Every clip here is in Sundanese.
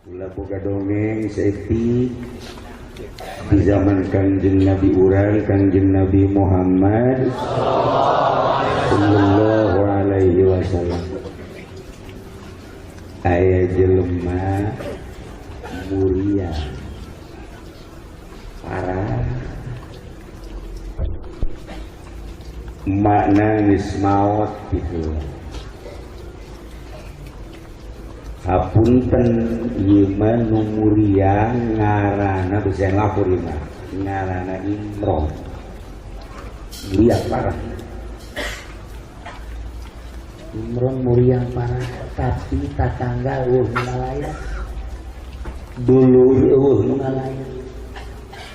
Kula boga dongeng saeutik di zaman Kangjeng Nabi urang, Kangjeng Nabi Muhammad sallallahu alaihi wasallam. Aya jelema muria parah, makna geus maot gitu. Hapunten ieu mah nu muria ngaranna bisa lapor ieu mah ngaranna Imron. Muria parah. Imron muriang parah, tapi tatangga eueuh nu ngalayan, dulur eueuh nu ngalayan,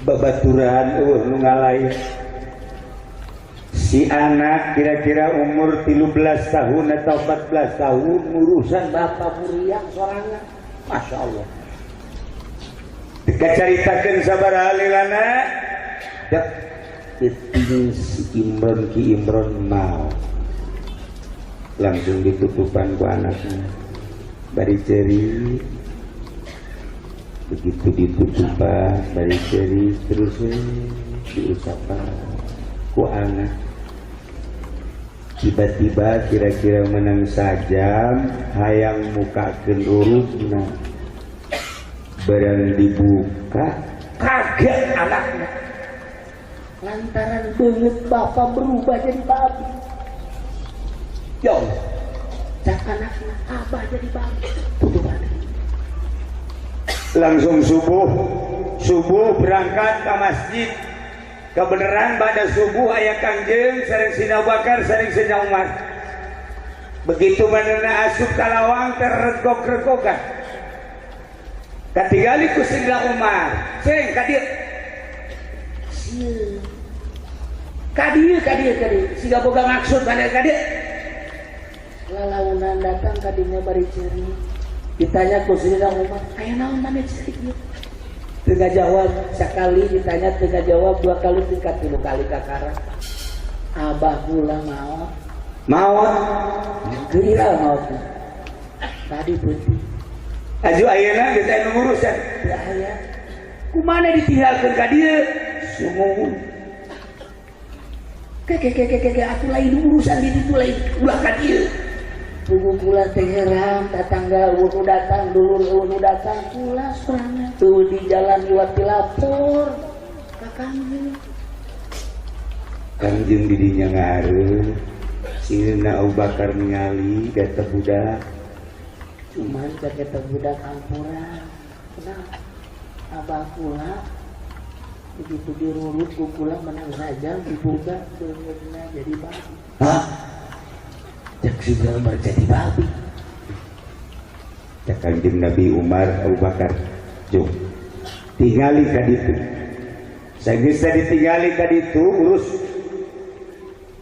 babaturan eueuh nu ngalayan. Si anak kira-kira umur 13 tahun atau 14 tahun ngurusan bapak muriang sorangan. Masya Allah. Dikacaritakeun sabaraha lilana dek peuting si Imron, Ki Imron mau langsung ditutupan ku anaknya bari ceri. Begitu ditutupan bari ceri terus diusapan ku anak. Tiba-tiba kira-kira menang sajam hayang mukakeun rurugna, barang dibuka kaget anaknya lantaran beungeut bapak berubah jadi babi. Ya Allah, cak anaknya abah jadi babi, tutupan. Langsung subuh, subuh berangkat ke masjid. Kebenaran pada subuh ayah Kangjeng sareng Sina Bakar sareng Sina Umar. Begitu manehna asup ka lawang terregok-regokan. Katingali ku Sina Umar, "Ceng ka dieu." Sieun. Ka dieu, ka dieu, ka dieu. Siga boga maksud maneh ka dieu. Lalaunan datang ka dinya bari ceri. Ditanya ku Sina Umar, "Aya naon maneh ceri ieu?" Teu ngajawab, sekali ditanya teu ngajawab, dua kali tingkat tilu kali kakara. Abah kula maot. Maot. Geura maot. Tadi peuting. Aju ayeuna geus aya nu ngurusan. Teu aya. Kumaha ditinggalkeun ka dieu? Sumuhun. Ke ke ke ke ke atuh lain urusan di ditu, lain ulah ka dieu. Pugu kula teh heran, tatangga eueuh nu datang, dulur eueuh nu datang, kula sorangan tuh di jalan liwat dilapor ka Kangjeng. Kangjeng di dinya ngareun, Sina Abu Bakar ningali ka budak. Cuman cak eta budak hampura. Kenapa? Abah kula begitu dirurut ku kula menang saja dibuka beungeutna jadi babi. Hah? Cak Sina Umar jadi babi. Cak Kangjeng Nabi Umar Abu Bakar, jom tingali ka ditu. Sageus ditinggali ka ditu urus.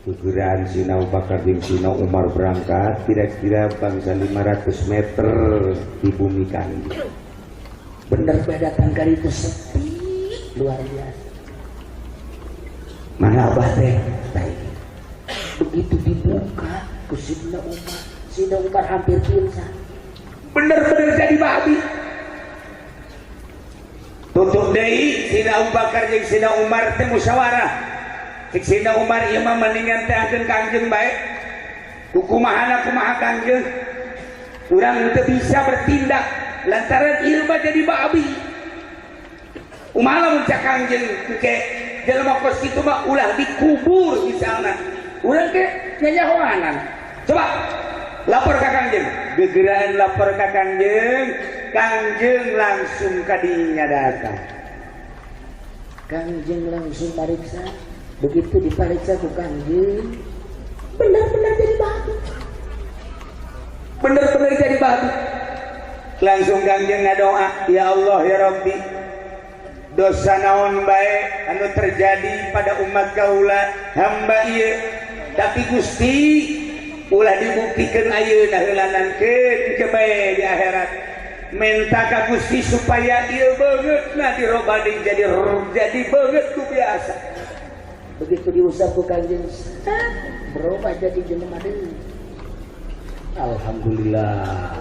Gegeran Sina Abu Bakar jeung Sina Umar berangkat kira-kira bangsa 500 meter di bumi Kangjeng. Bener bae datang ka ditu sepi luar biasa. Mana abah teh? Baik. Begitu dibuka ku Sina Umar, Sina Umar hampir pingsan. Bener-bener jadi babi. Tutup deui Sina Abu Bakar jeung Sina Umar teh musyawarah. Cek Sina Umar ieu mah mendingan teangkeun Kangjeng bae. Kukumahana kumaha Kangjeng? Urang teu bisa bertindak lantaran ieu mah jadi babi. Kumaha lamun cak Kangjeng engke jelema kos kitu mah ulah dikubur misalna. Urang ke nyanyahoanan. Coba lapor ka Kangjeng. Gegeraan lapor ka Kangjeng, Kangjeng langsung ka dinya datang. Kangjeng langsung mariksa. Begitu diperiksa ku Kangjeng, benar-benar jadi babi. Benar-benar jadi babi. Langsung Kangjeng ngadoa, "Ya Allah ya Rabbi, dosa naon bae anu terjadi pada umat kaula hamba ieu, tapi Gusti ulah dibuktikan ayeuna heulanankeun ke bae di akhirat. Minta ka Gusti supaya ieu beungeutna dirobah deui jadi beungeut ku biasa." Begitu diusap ku Kangjeng, berubah jadi jelema deui. Alhamdulillah,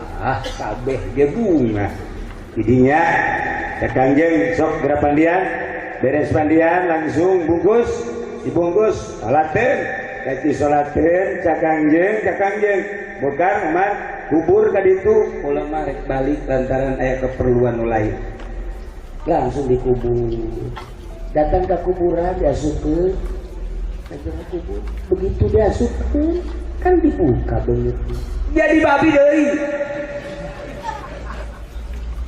kabeh ge bunga. Didinya ya Kangjeng sok geura pandian, beres pandian langsung bungkus, dibungkus salateun, rek disolateun ca Kangjeng, bukan Umar kubur ka ditu, kula mah rek balik lantaran aya keperluan nu lain. Langsung dikubur. Datang ke kuburan diasupkeun. Kubur. Begitu diasupkeun kan dibuka beungeutna. Jadi babi deui.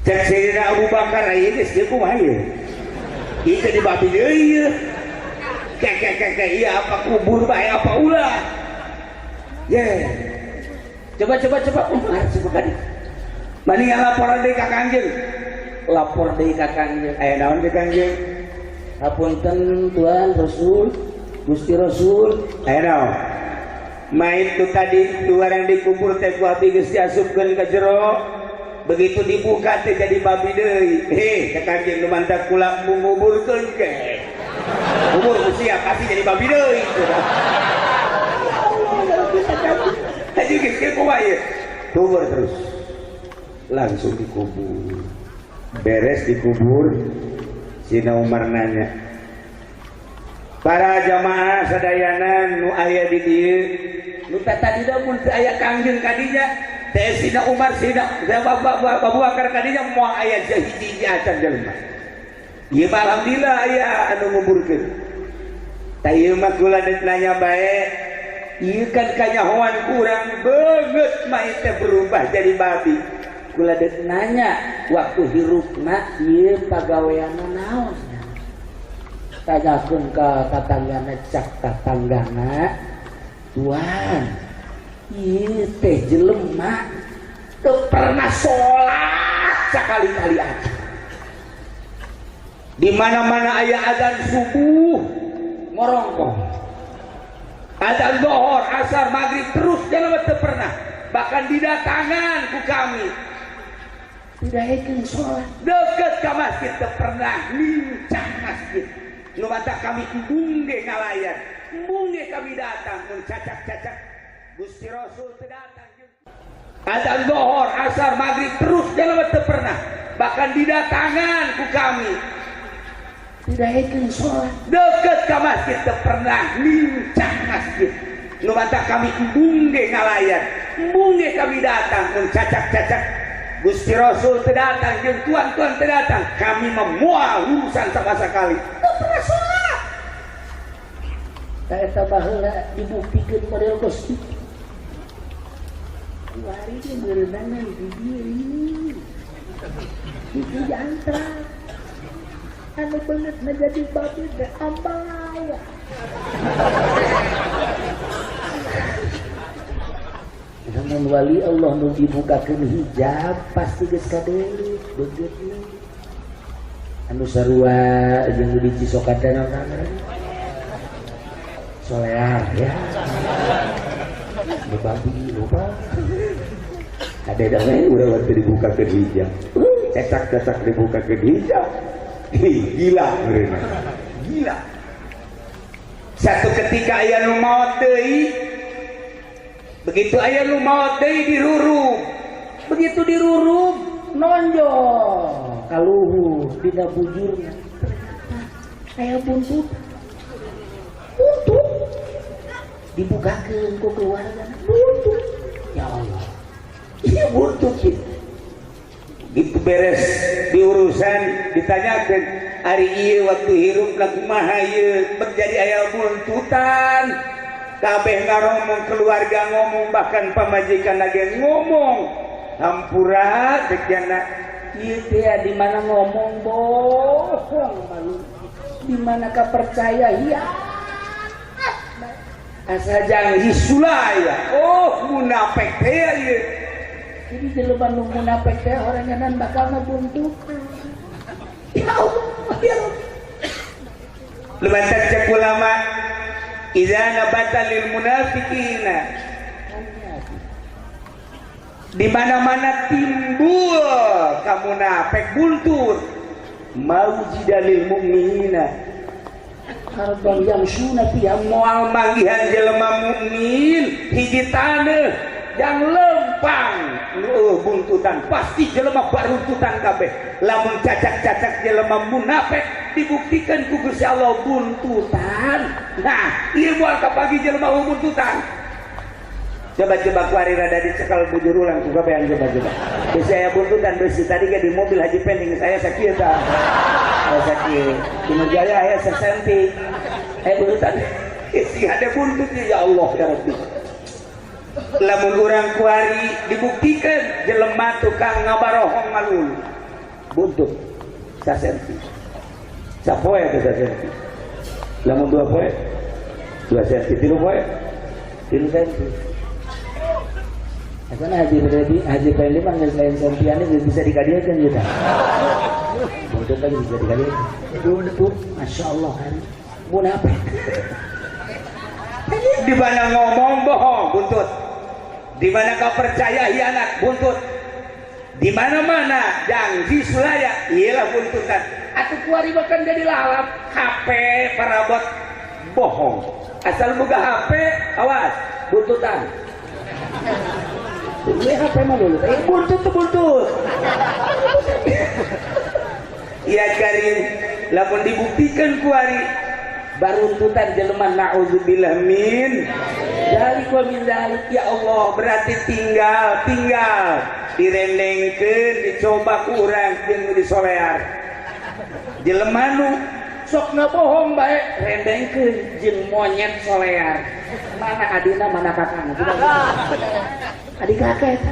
Cek Sayyidina Abu Bakar ieu geus ieu kumaha ieu? Ieu jadi babi deui ieu. Kek ieu apa kubur bae apa ulah? Ye. Coba Umar coba ka dieu. Mendingan laporan deui ka Kangjeng. Lapor deui ka Kangjeng. Aya naon ka Kangjeng? Hapunten Tuan Rasul, Gusti Rasul, aya naon? Mait tu tadi luar yang dikubur teh ku abdi geus diasupkeun ka jero. Begitu dibuka teh jadi babi deui. Heh, ka Kangjeng nu mantak kula nguburkeun ke. Kubur usia pasti jadi babi deui. Haji geus kieu kumaha ieu? Kubur terus. Langsung dikubur. Beres dikubur, Sina Umar nanya. Para jamaah sadayana nu aya di dieu, nu tadi da mun teu aya Kangjeng kadinya, teh Sina Umar Sina Abu Bakar kadinya moal aya hiji acan jelema. Ieu mah alhamdulillah aya anu nguburkeun. Tah ieu mah kula nanya bae, ieu kan kanyahoan kurang beungeut mah teh berubah jadi babi. Kula deuk nanya waktu hirupna ieu pagaweanna naon? Tanyakeun ka tatanggana cak tatanggana, tuan, ieu teh jelema teu pernah salat sakali-kali aja. Di mana-mana aya azan subuh ngorongkong. Azan zuhur, asar, maghrib terus jelema teu pernah. Bahkan didatangan ku kami. Tidak yakin sholat. Deket ke masjid teu pernah lincah masjid. Nu mata kami embung ge ngalayan, embung ge kami datang mun cacak-cacak Gusti Rasul teu datang. Azan zuhur, asar, maghrib terus jelema teu pernah. Bahkan didatangan ku kami. Tidak yakin sholat. Deket ke masjid teu pernah lincah masjid. Nu mata kami embung ge ngalayan, embung ge kami datang mun cacak-cacak Gusti Rasul teu datang, jeung tuan-tuan teu datang, kami memual urusan sama sekali. Teu pernah sholat. Tah eta baheula dibuktikeun model Gusti. Kuari ge meureunana di dieu. Di jantra. Anu beungeut menjadi babi teh ambalaya. Namun wali Allah nu dibukakeun hijab pasti geus kadeuleuh beungeutna. Anu sarua jeung nu di Cisokan naon solear ya. Nu babi lupa. Ada we urang teu dibukakeun hijab. Cacak-cacak dibukakeun hijab. Gila meureunna. Gila. Satu ketika aya nu maot deui, begitu aya nu maot deui dirurub. Begitu dirurub nonjol kaluhur dina bujurna. Ternyata aya buntut. Buntut dibukakeun ku keluarga. Buntut. Ya Allah. Iya buntut ieu. Gitu beres diurusan ditanyakan ari ieu waktu hirup lah kumaha ieu menjadi aya buntutan. Kabeh ngaromong, keluarga ngomong, bahkan pamajikan lagi ngomong. Hampura cek jana ieu teh di mana ngomong bohong malu. Di mana ka percaya iya. Asa janji sulaya. Oh munafik teh ieu. Jadi jelema nu munafik teh orangan bakal ngabuntukan. Ya Allah, ya Rabbi. Lumantar cek ulama idza nabata lil munafiqina. Di mana-mana timbul kamunafik buntut. Maujida lil mu'minina. Harbang yang suna fiha moal manggihan jelema mukmin hiji taneuh Jang lempang nu buntutan pasti jelema baruntutan kabeh. Lamun cacak-cacak jelema munafik dibuktikan ku Gusti Allah buntutan. Nah, ieu moal kapagi jelema buntutan. Coba-coba kuari rada dicekal bujur ulang ku kabehan coba-coba. Bisa aya buntutan besi tadi ge di mobil Haji Pending saya sakieu tah. Saya sakieu. Di Jaya aya sesenti. Aya buntutan. Sing ada buntutnya ya Allah ya Rabbi. Lamun urang kuari dibuktikan jelema tukang ngabarohong malulu. Buntut sasenti. Sapoe teh sasenti. Lamun dua poe 2 senti, 3 poe 3 senti. Asana Haji Freddy, Haji Fendi mah geus lain sentian geus bisa dikadieukeun kita. Buntut lagi bisa dikadieukeun. Buntut, Masya Allah kan. Munafik. Di mana ngomong bohong, buntut. Di mana kau percaya hianat, buntut. Di mana-mana janji sulaya, iyalah buntutan. Atuh kuari bahkan jadi lalap, HP parabot bohong. Asal buka HP, awas, buntutan. Ini HP mah dulu, buntut tuh buntut. Ya Karim, lamun dibuktikan kuari baruntutan jelema na'udzubillah min dzalik wa min dzalik. Ya Allah, berarti tinggal direndengkeun dicoba ku urang jeung disolear. Jelema nu sok ngabohong bae rendengkeun jeung monyet solear. Mana adina mana kakakna? Adik kakek.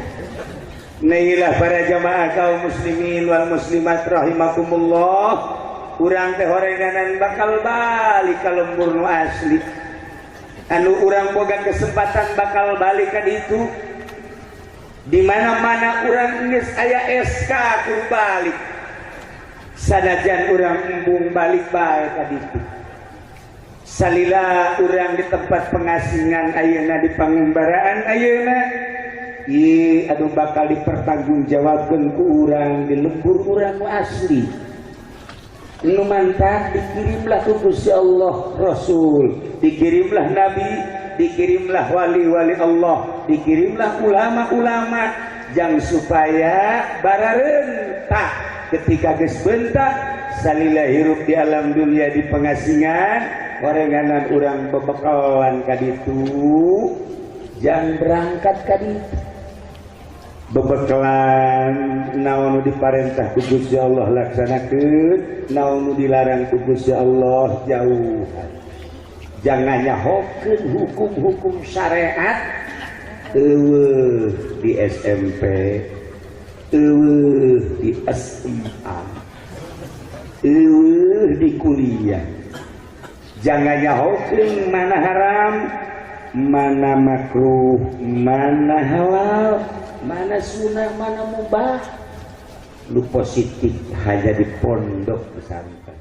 Nailah para jamaah kaum muslimin wal muslimat rahimakumullah. Urang teh horenganan bakal balik ka lembur nu asli. Anu urang boga kesempatan bakal balik ka ditu. Di mana-mana urang geus aya SK kudu balik. Sanajan urang embung balik bae ka ditu. Salila urang di tempat pengasingan ayeuna di pangumbaraan ayeuna. Ieu anu bakal dipertanggungjawabkeun ku urang di lembur urang nu asli. Nu mantak dikirimlah ku Gusti Allah Rasul, dikirimlah Nabi, dikirimlah wali-wali Allah, dikirimlah ulama-ulama jang supaya bararentak ketika geus bentak salila hirup di alam dunia di pengasingan orenganan urang bebekalan ka ditu jang berangkat ka ditu. Bebekalan naon nu diparentah ku Gusti Allah laksanakeun, naon nu dilarang ku Gusti Allah jauhan. Jangan nyahokeun hukum-hukum syariat eueuh di SMP, eueuh di SMA, eueuh di kuliah. Jangan nyahokeun mana haram, mana makruh, mana halal, mana sunnah, mana mubah. Lu positif hanya di pondok pesantren.